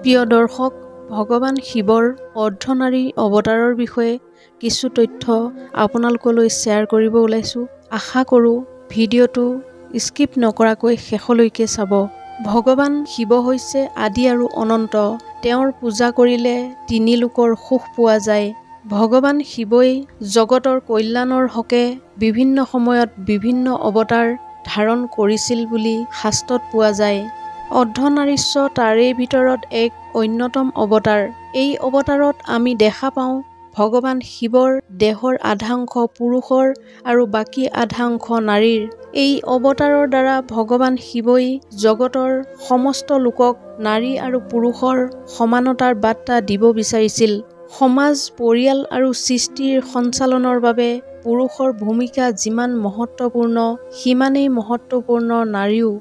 প্ৰিয় দৰ্শক, ভগৱান শিৱৰ অৰ্ধনাৰী অৱতাৰৰ বিষয়ে কিছু তথ্য আপোনালোকলৈ শ্বেয়াৰ কৰিব ওলাইছোঁ। আশা কৰোঁ ভিডিঅ'টো স্কিপ নকৰাকৈ শেষলৈকে চাব। ভগৱান শিৱ হৈছে আদি আৰু অনন্ত। তেওঁৰ পূজা কৰিলে তিনি লোকৰ সুখ পোৱা যায়। ভগৱান শিৱই জগতৰ কল্যাণৰ হকে বিভিন্ন সময়ত বিভিন্ন অৱতাৰ ধাৰণ কৰিছিল বুলি শাস্ত্ৰত পোৱা যায়। অৰ্ধনাৰীশ্বৰ তাৰেই ভিতৰত এক অন্যতম অৱতাৰ। এই অৱতাৰত আমি দেখা পাওঁ ভগৱান শিৱৰ দেহৰ আধা অংশ পুৰুষৰ আৰু বাকী আধা অংশ নাৰীৰ। এই অৱতাৰৰ দ্বাৰা ভগৱান শিৱই জগতৰ সমস্ত লোকক নাৰী আৰু পুৰুষৰ সমানতাৰ বাৰ্তা দিব বিচাৰিছিল। সমাজ, পৰিয়াল আৰু সৃষ্টিৰ সঞ্চালনৰ বাবে পুৰুষৰ ভূমিকা যিমান মহত্বপূৰ্ণ, সিমানেই মহত্বপূৰ্ণ নাৰীও।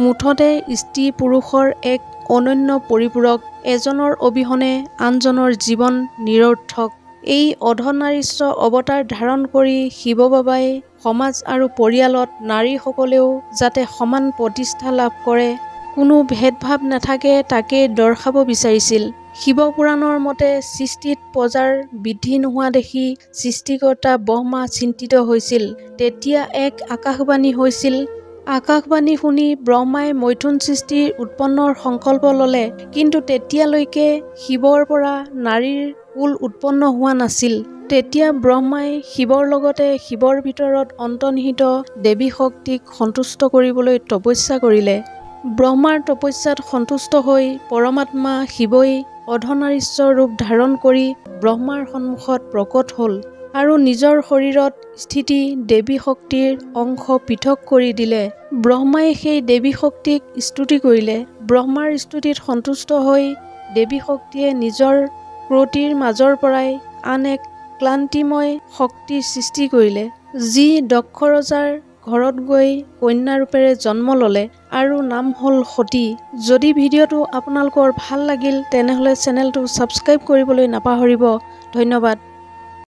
মুঠতে স্ত্ৰী পুৰুষৰ এক অনন্য পৰিপূৰক। এজনৰ অবিহনে আনজনৰ জীৱন নিৰৰ্থক। এই অৰ্ধনাৰীশ্বৰ অৱতাৰ ধাৰণ কৰি শিৱ বাবাই সমাজ আৰু পৰিয়ালত নাৰীসকলেও যাতে সমান প্ৰতিষ্ঠা লাভ কৰে, কোনো ভেদভাৱ নাথাকে তাকেই দৰ্শাব বিচাৰিছিল। শিৱপুৰাণৰ মতে সৃষ্টিত প্ৰজাৰ বৃদ্ধি নোহোৱা দেখি সৃষ্টিকৰ্তা ব্ৰহ্মা চিন্তিত হৈছিল। তেতিয়া এক আকাশবাণী হৈছিল। আকাশবাণী শুনি ব্ৰহ্মাই মৈথুন সৃষ্টিৰ উৎপন্নৰ সংকল্প ল'লে। কিন্তু তেতিয়ালৈকে শিৱৰ পৰা নাৰীৰ কুল উৎপন্ন হোৱা নাছিল। তেতিয়া ব্ৰহ্মাই শিৱৰ লগতে শিৱৰ ভিতৰত অন্তৰ্নিহিত দেৱী শক্তিক সন্তুষ্ট কৰিবলৈ তপস্যা কৰিলে। ব্ৰহ্মাৰ তপস্যাত সন্তুষ্ট হৈ পৰমাত্মা শিৱই অৰ্ধনাৰীশ্বৰ ৰূপ ধাৰণ কৰি ব্ৰহ্মাৰ সন্মুখত প্ৰকট হ'ল আৰু নিজৰ শৰীৰত স্থিতি দেৱী শক্তিৰ অংশ পৃথক কৰি দিলে। ব্ৰহ্মাই সেই দেৱী শক্তিক স্তুতি কৰিলে। ব্ৰহ্মাৰ স্তুতিত সন্তুষ্ট হৈ দেৱী শক্তিয়ে নিজৰ ক্ৰটিৰ মাজৰ পৰাই আন এক ক্লান্তিময় শক্তিৰ সৃষ্টি কৰিলে, যি দক্ষ ৰজাৰ ঘৰত গৈ কন্যা ৰূপেৰে জন্ম ল'লে আৰু নাম হ'ল সতী। যদি ভিডিঅ'টো আপোনালোকৰ ভাল লাগিল তেনেহ'লে চেনেলটো ছাবস্ক্ৰাইব কৰিবলৈ নাপাহৰিব। ধন্যবাদ।